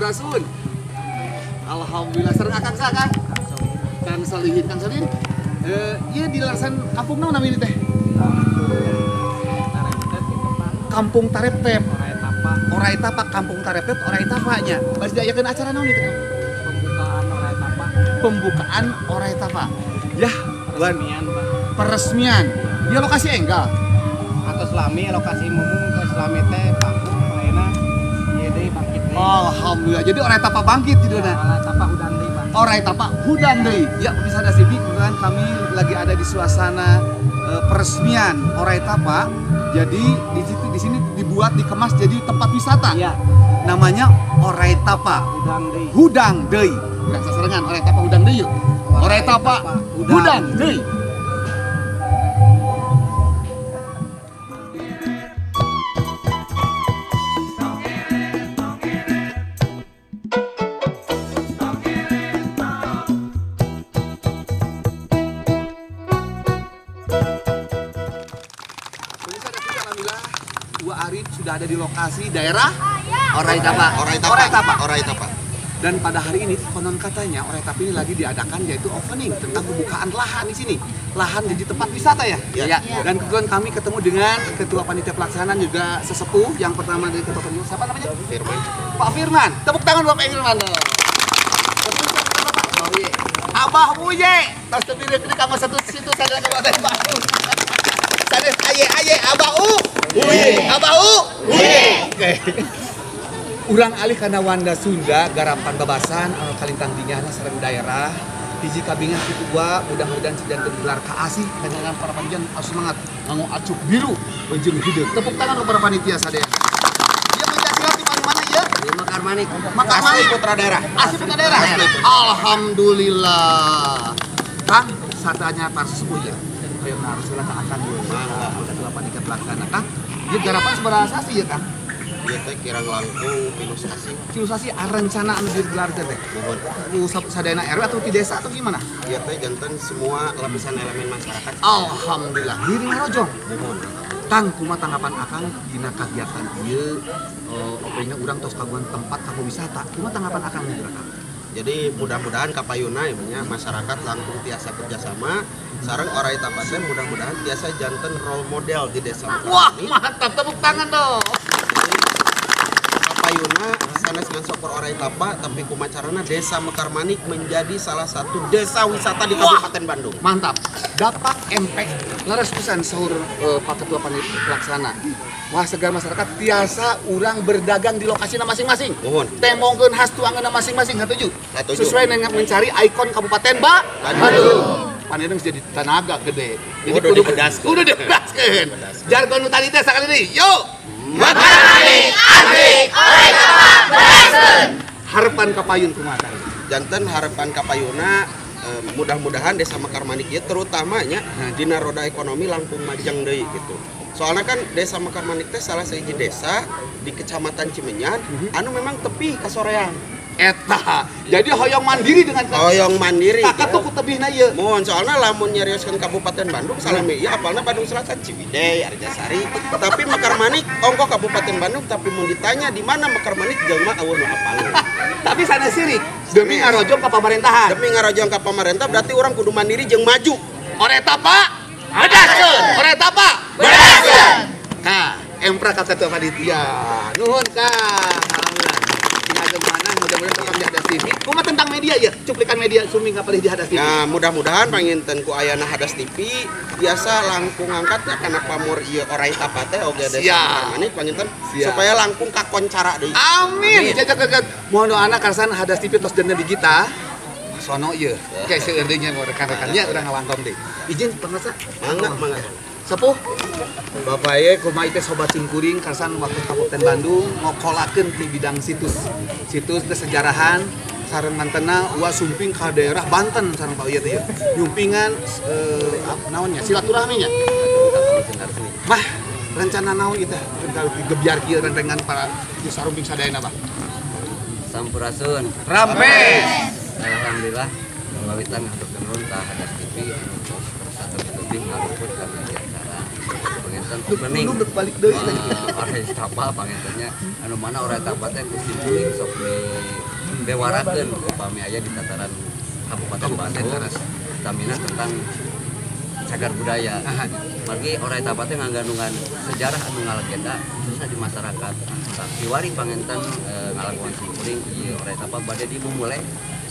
Sampurasun. Alhamdulillah sareng akang saha Kang? Kang Solihin, Kang Solihin. Ieu di larasan kampung naon namina teh? Kampung Tareptep. Orai Tapa, Kampung Tareptep, Orai Tapa nya. Bari diayakeun acara naon ieu teh? Pembukaan Orai Tapa. Pembukaan Orai Tapa. Ya, peresmian, Pak. Peresmian. Dia lokasi enggal. Atau selami lokasi mumung ke selami teh panggung ayeuna ieu deui bangkit deui. Alhamdulillah. Jadi Orai Tapa bangkit judulna. Orai Tapa hudang deui, Pak. Orai Tapa hudang deui. Ya, pemirsa Hadas TV, kebetulan kami lagi ada di suasana peresmian Orai Tapa. Jadi di situ di sini dibuat dikemas jadi tempat wisata. Iya. Namanya Orai Tapa Hudang deui. Hudang deui. Bukan sasarengan Orai Tapa hudang deui yuk. Orai Tapa hudang deui. Sudah ada di lokasi daerah Orai Tapa. Orai Tapa. Orai Tapa. Orai Tapa. Dan pada hari ini konon katanya Orai Tapa ini lagi diadakan yaitu opening tentang pembukaan lahan di sini. Lahan jadi tempat wisata ya. Ya. Ya. Dan kebetulan kami ketemu dengan ketua panitia pelaksanaan juga sesepuh. Yang pertama dari ketua panitia siapa namanya? Firman. Pak Firman. Tepuk tangan Bapak Firman. Abah Uye. Tas terdiri di kamar satu situ saya Kabupaten Bandung. Sanes aye aye Abah U. Uye, Abah U. Uye. Oke. Urang alih kana Wanda Sunda garapan babasan anu kalintang dinyahna sareng daerah. Hiji kabingan kitu gua mudah-mudahan janten gelar kaasih dengan para panitia semangat nganggo acuk biru jeung hideung. Tepuk tangan kepada panitia sadaya. Ieu pencak di mana ieu? Di Mekar Manik. Mekar Manik putra daerah. Asli putra daerah. Alhamdulillah. Kang satanya para sesepuh ya. Hoyong harus heula ka akang ieu. Ketua panitia pelaksana Kang. Ieu garapan sabaraha sasi ya Kang? Ieu teh kirang langkung 3 sasi. 3 sasi rencana anu digelar teh teh. Muhun. Ku sadayana RW atau di desa atau gimana? Ieu teh janten semua lapisan elemen masyarakat. Alhamdulillah. Diri ngarojong. Muhun. Kang kumaha tanggapan akang dina kagiatan ieu openingna urang tos kagungan tempat kanggo wisata. Kumaha tanggapan akang nih Kang? Jadi mudah-mudahan kapayuna ya masyarakat langkung tiasa kerjasama sareng Orai Tapa teh mudah-mudahan tiasa janten role model di desa. Wah, mantap, tepuk tangan dong. Kapayuna sanes ngan sokor Orai Tapa tapi kumacarana Desa Mekar Manik menjadi salah satu desa wisata di Kabupaten Bandung. Mantap. Dapat empek leres pisan saur Pak Ketua Panitia Pelaksana. Wah, segar masyarakat tiasa urang berdagang di lokasina masing-masing. Mohon. Temongkeun khas tuangeunna masing-masing, satuju. Satuju. Sesuai dengan mencari ikon Kabupaten Bandung. Paneneng jadi tenaga gede. Jadi kudu dibedaskeun. Kudu dibedaskeun. Jargon nu tadi teh sakali deui. Yuk. Mekar Manik asik, Orai Tapa bedaskeun. Harapan kapayun kumaha? Janten harapan kapayuna mudah-mudahan Desa Mekar Manik ieu terutamanya dina roda ekonomi langkung majeng deui gitu. Soalnya kan Desa Mekar Manik teh salah sahiji desa di Kecamatan Cimenyan anu memang tepi ka soreang. Eta. Jadi hoyong mandiri dengan hoyong mandiri. Kakak tuh kutebihna ieu. Mohon soalnya lamun nyarioskeun Kabupaten Bandung salami ieu apalna Bandung Selatan Ciwidey, Arjasari. Tapi Mekar Manik ongkoh Kabupaten Bandung tapi mun ditanya di mana Mekar Manik jelema eueuh nu apaleun. Tapi sanes sirik demi ngarojong ka pamerintahan. Demi ngarojong ka pamarentah berarti urang kudu mandiri jeung maju. Orai Tapa bedaskeun. Orai Tapa bedaskeun. Nah, empra ka ketua panitia. Nuhun Kang. Alhamdulillah. Mana mudah-mudahan rekam di Hadas TV. Kumaha tentang media ya? Cuplikan media suming kapalih di Hadas TV. Nah, mudah-mudahan panginten ku ayana Hadas TV biasa langkung angkatnya kana pamor ieu Orai Tapa teh oge Desa Mekar Manik panginten supaya langkung kakoncara deui. Amin. Jajakeun. Mohon doana karsan Hadas TV tos dene digital. Sono ieu. Kayak seueur deui nya rekan-rekannya urang ngawangkong deui. Izin pangasa. Mangga, mangga. Sepuh. Bapak ye kumaha teh sobat simkuring karsan waktu Kabupaten Bandung ngokolakeun di bidang situs. Situs kesejarahan sareng mantena uwa sumping ka daerah Banten sareng Pak Uya teh ye. Nyumpingan naonnya silaturahmi nya. Mah rencana naon ieu teh gebyar kieu rentengan para di sarumping sadayana Bah. Sampurasun. Rampes. Alhamdulillah ngawitan hatur nuhun ka Hadas TV anu tos satu lebih ngaluput ka media acara Panginten opening. Balik deui Orai Tapa pangintennya anu mana Orai Tapa teh ku simkuring sok dibewarakeun upami aya di tataran Kabupaten Bandung stamina tentang cagar budaya. Margi Orai Tapa teh ngangandungan sejarah anu ngalegenda khususnya di masyarakat. Kiwari panginten ngalakuan simkuring ieu Orai Tapa bade dimumule,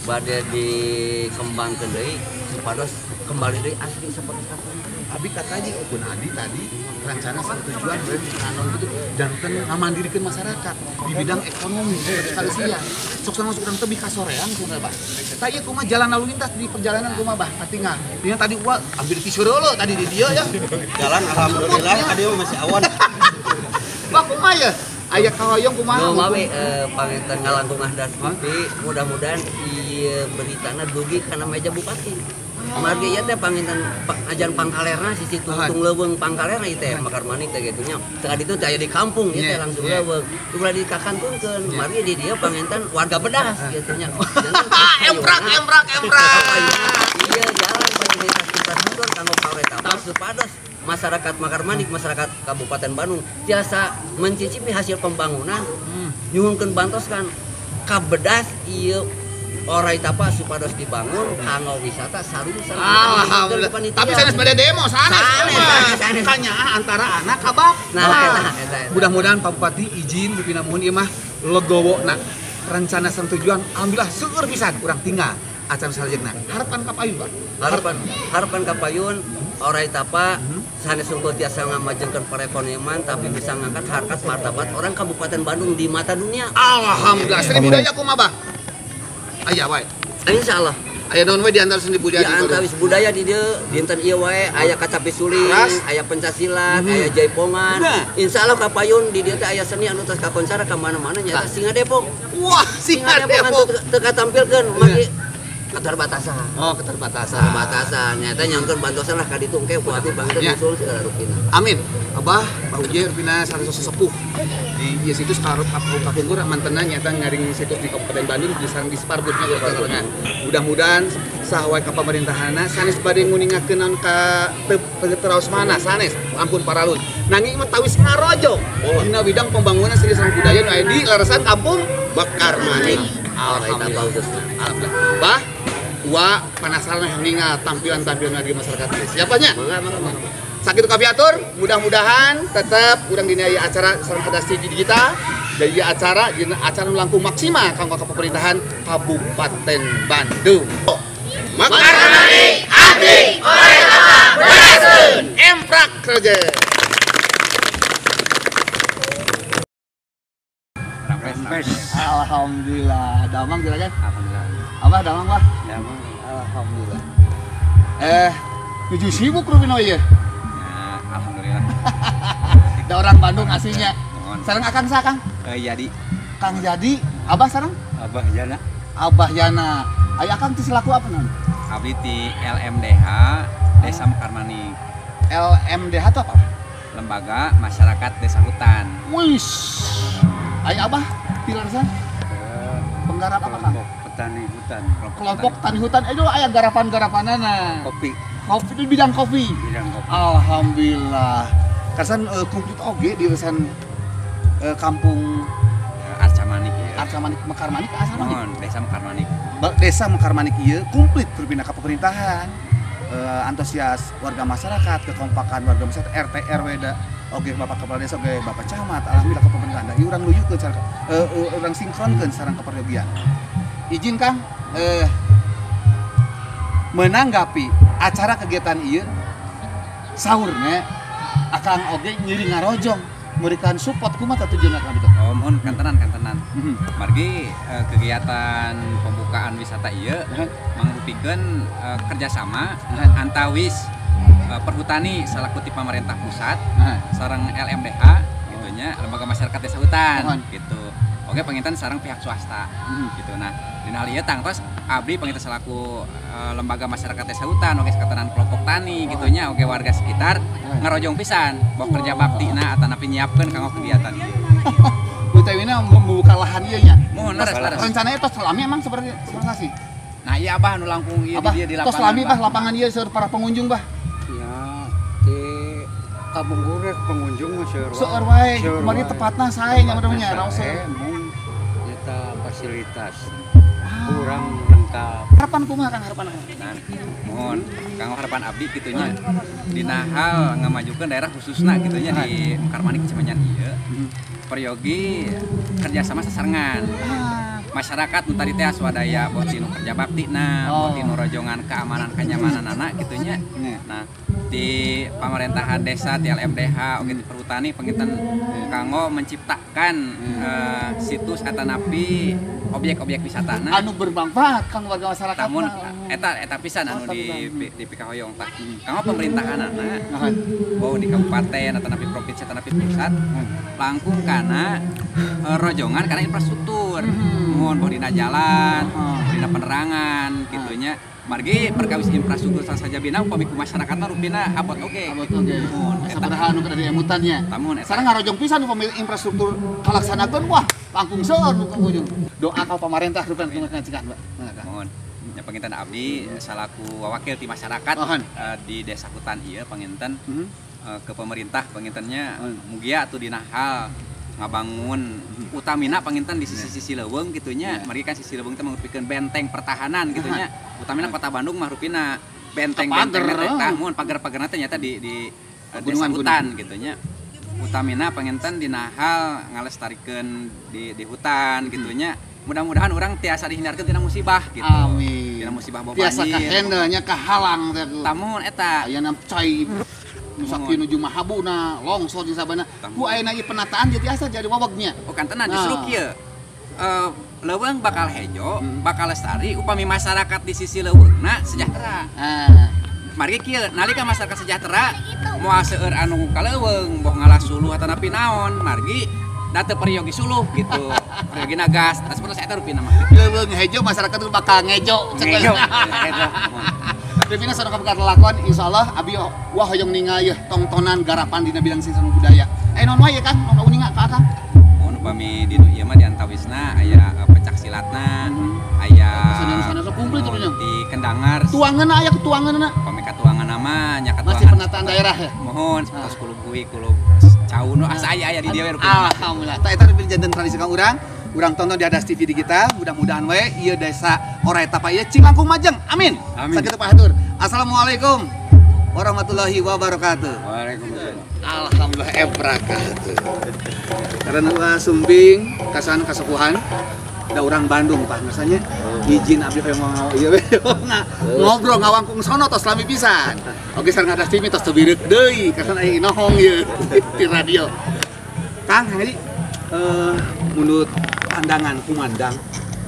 bade dikembangkeun deui supados kembali deui asli seperti kapungkur. Abi katanya pun Adi tadi rencana sama tujuan anon gitu janten ngamandirikeun masyarakat di bidang ekonomi sekali sia. Sok sama urang teh kasoreang kumaha bah. Tah ieu kumaha jalan lalu lintas di perjalanan kumaha bah katingal. Dina tadi gua ambil tisu heula tadi di dieu ya. Jalan alhamdulillah tadi masih awan. Bah kumaha ya? Aya kahoyong kumaha? Nu mawi panginten ngalangkung Ahdas TV mudah-mudahan ieu beritana dugi kana meja bupati. Margi ieu teh panginten ajan pangkalerna sisi tungtung leuweung pangkalerna ieu teh Mekarmanik teh kitu nya. Teu ditu teh aya di kampung ieu teh langsung leuweung. Ulah dikakantunkeun. Margi di dieu panginten warga bedas kitu nya. Emprak emprak emprak. Ieu jalan fasilitas infrastruktur kanggo Orai Tapa supados masyarakat Mekarmanik, masyarakat Kabupaten Bandung tiasa mencicipi hasil pembangunan, nyuhunkeun bantos kan kabedas ieu Orai Tapa supados dibangun kanggo wisata sarung-sarung. Alhamdulillah. Tapi sanes bade demo sanes. Sanes. Kanyaah antara anak ka bap. Nah, eta. Mudah-mudahan Pak Bupati izin bupina muhun ieu mah legowona. Rencana sareng tujuan alhamdulillah seueur pisan urang tinggal acan salajengna. Harapan kapayun, Pak. Harapan kapayun Orai Tapa sanes sungguh tiasa ngamajengkeun perekonomian tapi bisa ngangkat harkat martabat orang Kabupaten Bandung di mata dunia. Alhamdulillah. Seni budaya kumaha, Bah? Aya wae. Insyaallah. Aya naon we di antara seni budaya di antara budaya di dieu dinten ieu wae aya kacapi suling, aya pencak silat, aya jaipongan. Insyaallah kapayun di dieu teh aya seni anu tos kakoncara ka mana-mana nyaeta Singa Depok. Wah, Singa Depok teu katampilkeun maki keterbatasan. Oh, keterbatasan. Keterbatasan. Nyata nyangkeun bantosan lah ka ditu engke bupati bangkeun usul segala rupina. Amin. Abah, Bah Uje rupina salah sesepuh di ieu situs kapungkur mantena nyata ngaring situs di Kabupaten Bandung di sareng di Spargutnya urang. Mudah-mudahan sahwae ka pamerintahanna sanes bade nguningakeun naon ka teu mana sanes ampun paralun. Nanging mah tawis ngarojong dina bidang pembangunan seni sareng budaya nu aya di larasan kampung Mekarmanik. Alhamdulillah. Alhamdulillah. Bah, wa penasaran yang ningal tampilan-tampilan di masyarakat. Siapanya? Mangga. Sakitu kapiatur, mudah-mudahan tetap urang dina ieu acara sareng Hadas TV digital dan ieu acara dina acara langkung maksimal kanggo ka pemerintahan Kabupaten Bandung. Mekarmanik abdi Orai Tapa berhasil. Emprak saja. Alhamdulillah. Damang juragan? Alhamdulillah. Abah damang, Bah? Damang. Alhamdulillah. Nuju sibuk rupina ieu. Ya, alhamdulillah. Da orang Bandung aslinya. Sareng akang sa, Kang? Jadi. Kang Jadi, Abah sareng? Abah Yana. Abah Yana. Aya akang teh selaku apa non? Abdi ti LMDH Desa Mekarmanik. LMDH itu apa? Lembaga Masyarakat Desa Hutan. Wis. Aya Abah pilarsan? Penggarap apa, Kang? Petani hutan. Kelompok tani hutan itu aya garapan-garapanana. Kopi. Kopi di bidang kopi. Bidang kopi. Alhamdulillah. Karsan komplit oge di resan kampung Arcamanik ya. Arcamanik Mekarmanik Arcamanik. Mohon, Desa Mekarmanik. Desa Mekarmanik ieu komplit rupina ka pemerintahan. Antusias warga masyarakat, kekompakan warga masyarakat RT RW da oge Bapak Kepala Desa oge Bapak Camat, alhamdulillah ka pemerintahan. Da ieu urang luyukeun sareng urang sinkronkeun sareng kaperyogian. Izin Kang menanggapi acara kegiatan ieu sahurnya akang oge ngiring ngarojong memberikan support kumaha tujuanna Kang itu? Oh, mohon kantenan. Margi kegiatan pembukaan wisata ieu mangrupikeun kerjasama antawis Perhutani salaku ti pamarentah pusat sareng LMDH gitu nya Lembaga Masyarakat Desa Hutan gitu. Oke panginten sareng pihak swasta gitu. Nah, dina hal ieu tangtos abdi panginten selaku Lembaga Masyarakat Desa Hutan oge sakatenan kelompok tani gitu nya oge warga sekitar ngarojong pisan boh kerja bakti na atanapi nyiapkeun kanggo kegiatan ieu. Utawina membuka lahan ieu nya. Mohon leres. Rencananya tos lami emang seperti sih. Nah, iya Abah nu langkung ieu di dieu di lapangan. Tos lami bah lapangan ieu seueur para pengunjung bah. Ya, di Kapungkur pengunjung mah seueur wae. Seueur wae. Mari tepatna sae nya meureun nya raos. Mung nyata fasilitas kurang lengkap. Harapan kumaha Kang harapan? Nah, mohon kanggo harapan abdi kitu nya dina hal ngamajukeun daerah khususna kitu nya di Mekarmanik Cimenyan ieu. Peryogi kerjasama sasarengan. Masyarakat nu tadi teh swadaya boh tinu kerja bakti na, boh tinu rojongan keamanan kenyamanan anak kitu nya. Nah, di pemerintahan desa di LMDH oge di Perhutani panginten kanggo menciptakan situs atanapi objek-objek wisata na anu bermanfaat kanggo warga masyarakat. Namun eta pisan anu di pikahoyong tah. Kanggo pemerintahanana boh di kabupaten atanapi provinsi atanapi pusat langkung kana rojongan kana infrastruktur. Mun boh dina jalan, dina penerangan kitunya. Margi perkawis infrastruktur sajabina upami ku masyarakatna rupina abot oge. Abot oge. Sabaraha anu kada diemutan nya. Sareng ngarojong pisan upami infrastruktur kalaksanakeun wah langkung seueur nu kaujung. Doa ka pamarentah rupina ngacikan, Pak. Mohon. Nya panginten abdi salaku wakil ti masyarakat di desa hutan ieu panginten ke pemerintah pangintennya mugia atuh dina hal ngabangun utamina panginten di sisi-sisi leuweung gitunya. Margi kan sisi leuweung teh mangrupikeun benteng pertahanan gitunya. Utamina kota Bandung mah rupina benteng-benteng teh tah mun pagar-pagarna teh nyata di desa hutan gitunya. Utamina panginten dina hal ngalestarikeun di hutan gitunya. Mudah-mudahan orang tiasa dihindarkeun tina musibah gitu. Amin. Tina musibah boh banjir. Tiasa kahandle nya kahalang teh. Tamun eta. Aya cai nu sakieu nuju mahabuna longsor jeung sabana ku ayeuna ieu penataan jadi asa jadi wawegnya. Oh kantenan justru kieu. Leuweung bakal hejo, bakal lestari upami masyarakat di sisi leuweungna sejahtera. Margi kieu nalika masyarakat sejahtera moal seueur anu ka leuweung boh ngalah suluh atanapi naon, margi da teu peryogi suluh gitu. Peryogi gas, sapertos eta rupina mah. Leuweung hejo masyarakat tuh bakal ngejo. Ngejo. Revina sareng kabukar lelakon insyaallah abi wah hoyong ningal yeuh tongtonan garapan dina bidang seni sareng budaya. Non wae Kang, nu kauninga ka Akang. Mun upami di nu ieu mah di antawisna aya pencak silatna, aya sanes-sanes kumpul turunnya. Di Kendangar. Tuangeunna aya ketuangeunna. Upami katuangan mah nya katuangan. Masih penataan daerah ya? Mohon sapertos kulub hui, kulub cau nu asa aya di dieu we rupina. Alhamdulillah. Tah eta rupina janten tradisi kang urang. Urang tonton di Adas TV digital, mudah-mudahan we ieu desa Oray Tapa ieu cing langkung majeng. Amin. Sakitu Pak Hatur. Assalamualaikum warahmatullahi wabarakatuh. Waalaikumsalam. Alhamdulillah ebrakatuh. Karena ulah sumbing kasan kasepuhan da urang Bandung Pak misalnya izin abdi hoyong ieu we ngobrol ngawangkung sono tos lami pisan. Oke sareng Adas TV tos teu bireuk deui kasan aya inohong ieu di radio. Kang Heri menurut pandangan kumandang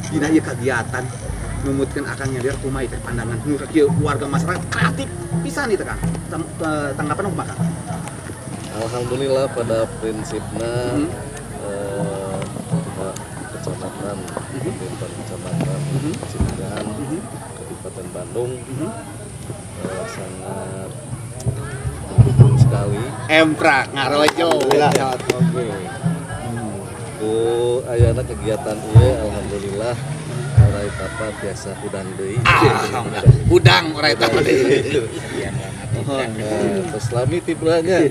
dina ieu kagiatan numutkeun akang nyadir kumaha teh pandangan nu kieu warga masyarakat kreatif pisan ieu teh Kang. Tanggapan kumaha Kang? Alhamdulillah pada prinsipna kecamatan pemerintah kecamatan Cimenyan Kabupaten Bandung sangat mendukung sekali. Emprak ngarojo. Oke. Ku ayana kegiatan ieu alhamdulillah Oray Tapa biasa hudang deui. Alhamdulillah. Hudang Oray Tapa deui. Terus lami tibranya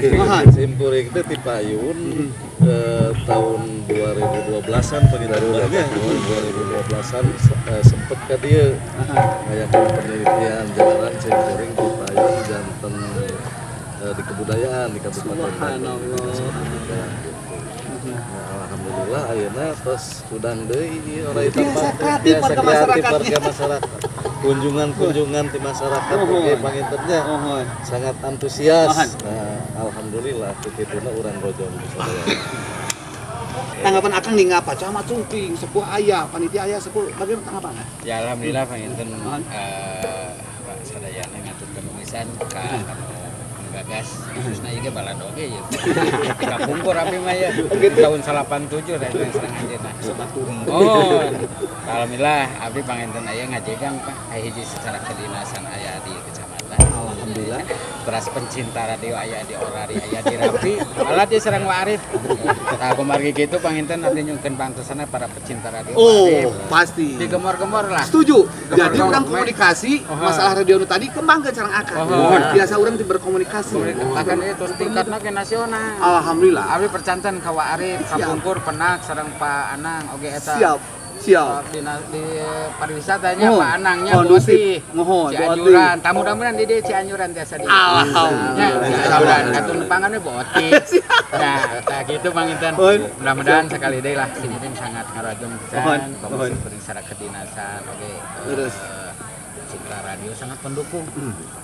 sim kuring teh ti payun tahun 2012-an pengidarannya 2012-an sempet ka dieu ngayakeun penelitian jalanan sim kuring ti payun janten di kebudayaan di Kabupaten Bandung. Nah, alhamdulillah ayeuna tos hudang deui Oray Tapa kreatif warga masyarakat. Kunjungan-kunjungan di masyarakat oge pangintennya sangat antusias. Nah, alhamdulillah kituna urang rojong sadaya. Tanggapan akang nih ngapa? Camat Sumping, sepuh ayah, panitia ayah sepuh, bagaimana tanggapan? Ya alhamdulillah panginten Pak sadayana ngaturkeun pisan ka gagas khususna ieu balad oge ya. Kapungkur abdi mah ya tahun 87 teh sareng anjeunna. Oh, alhamdulillah abdi panginten aya ngajegang Pak hiji secara kedinasan aya di kecamatan. Alhamdulillah. Teras pencinta radio aya di Orari aya di Rapi. Malah dia sareng Wa Arif. Tah kumargi kitu panginten abdi nyungkeun pangtosana para pecinta radio. Oh, pasti. Digemor-gemor lah. Setuju. Jadi urang komunikasi masalah radio nu tadi kembangkeun sareng akang. Biasa urang teu berkomunikasi. Bahkan itu tingkatna ke nasional. Alhamdulillah. Abdi percanten ka Wa Arif, kapungkur penak sareng Pak Anang oge eta. Siap. Siap. Di pariwisatanya Pak Anangnya Boti. Mohon, Cianjuran. Tamu mudah-mudahan di dieu Cianjuran tiasa di. Alhamdulillah. Cianjuran atuh nepangannya Boti. Nah, tah kitu panginten. Mudah-mudahan sekali deui lah simkuring sangat ngarojong pisan komisi periksa kedinasan oge. Terus Citra Radio sangat pendukung.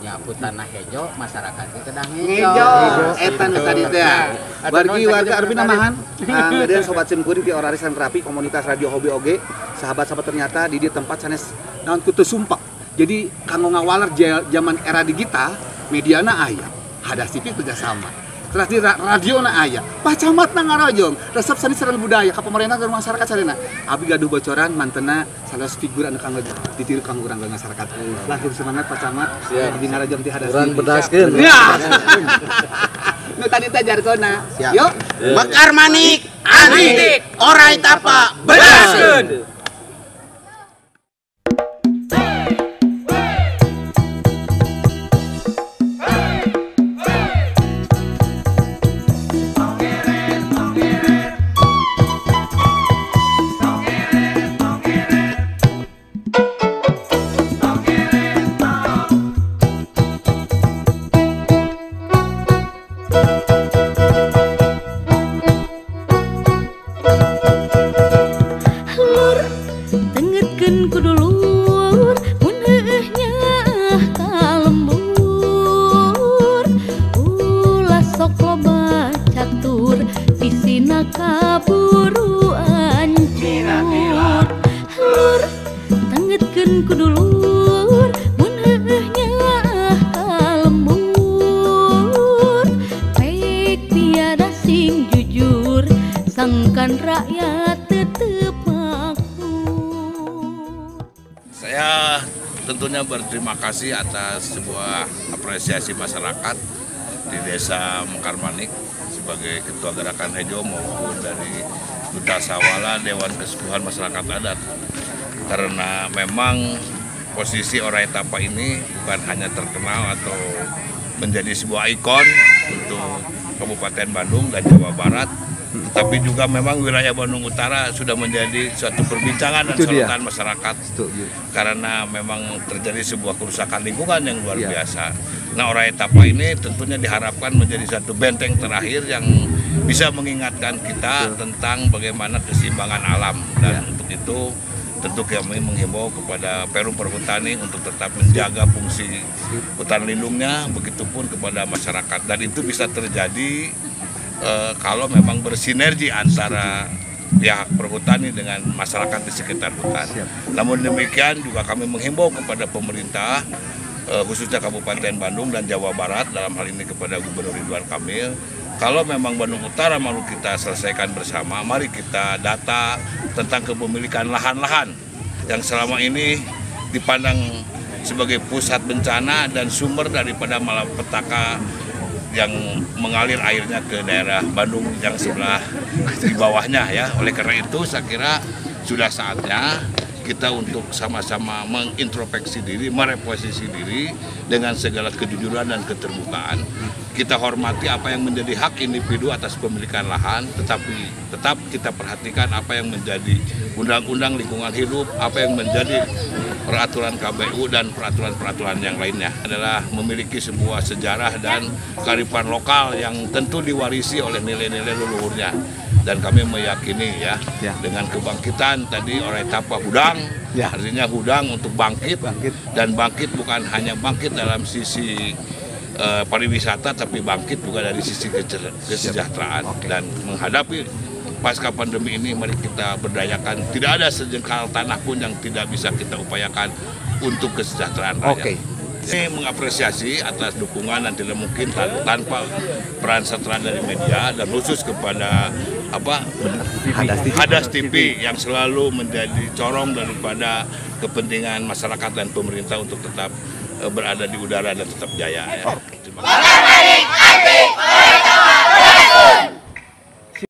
Nyapu tanah hejo, masyarakat kita kedah ngejo. Eta nu tadi teh. Wargi warga Arbi namahan. Kemudian sobat simkuring ti Orari San Rapi komunitas radio hobi oge, sahabat-sahabat ternyata di dieu tempat sanes naon kutu sumpek. Jadi kanggo ngawaler zaman era digital, mediana aya. Hadas TV kerjasama. Terus di radio na aya. Pak Camat na ngarojong, resep seni sareng budaya ka pemerintah dan masyarakat sarena. Abi gaduh bocoran mantena salah figur anu kanggo ditiru kanggo urang masyarakat. Lahir semangat Pak Camat. Abi ngarojong ti Hadas TV. Urang bedaskeun. Ya. Nu tadi teh jargona. Yuk. Mekar manik, antik, orai tapa, bedaskeun. Saya tentunya berterima kasih atas sebuah apresiasi masyarakat di Desa Mekarmanik sebagai Ketua Gerakan Hejo maupun dari Duta Sawala Dewan Kesepuhan Masyarakat Adat. Karena memang posisi Orai Tapa ini bukan hanya terkenal atau menjadi sebuah ikon untuk Kabupaten Bandung dan Jawa Barat, tetapi juga memang wilayah Bandung Utara sudah menjadi suatu perbincangan dan sorotan masyarakat. Karena memang terjadi sebuah kerusakan lingkungan yang luar biasa. Nah, Orai Tapa ini tentunya diharapkan menjadi satu benteng terakhir yang bisa mengingatkan kita tentang bagaimana keseimbangan alam. Dan untuk itu tentu kami menghimbau kepada Perum Perhutani untuk tetap menjaga fungsi hutan lindungnya, begitupun kepada masyarakat. Dan itu bisa terjadi kalau memang bersinergi antara pihak perhutani dengan masyarakat di sekitar hutan. Namun demikian juga kami menghimbau kepada pemerintah, khususnya Kabupaten Bandung dan Jawa Barat, dalam hal ini kepada Gubernur Ridwan Kamil, kalau memang Bandung Utara mau kita selesaikan bersama, mari kita data tentang kepemilikan lahan-lahan yang selama ini dipandang sebagai pusat bencana dan sumber daripada malapetaka yang mengalir airnya ke daerah Bandung yang sebelah di bawahnya ya. Oleh karena itu saya kira sudah saatnya kita untuk sama-sama mengintrospeksi diri, mereposisi diri dengan segala kejujuran dan keterbukaan. Kita hormati apa yang menjadi hak individu atas pemilikan lahan, tetapi tetap kita perhatikan apa yang menjadi undang-undang lingkungan hidup, apa yang menjadi peraturan KBU dan peraturan-peraturan yang lainnya. Adalah memiliki sebuah sejarah dan kearifan lokal yang tentu diwarisi oleh nilai-nilai leluhurnya. Dan kami meyakini ya, dengan kebangkitan tadi Orai Tapa Hudang, artinya hudang untuk bangkit, dan bangkit bukan hanya bangkit dalam sisi pariwisata, tapi bangkit juga dari sisi kesejahteraan. Dan menghadapi pasca pandemi ini, mari kita berdayakan. Tidak ada sejengkal tanah pun yang tidak bisa kita upayakan untuk kesejahteraan rakyat. Saya mengapresiasi atas dukungan dan tidak mungkin tanpa peran serta dari media dan khusus kepada Hadas TV yang selalu menjadi corong daripada kepentingan masyarakat dan pemerintah untuk tetap berada di udara dan tetap jaya ya. Terima kasih.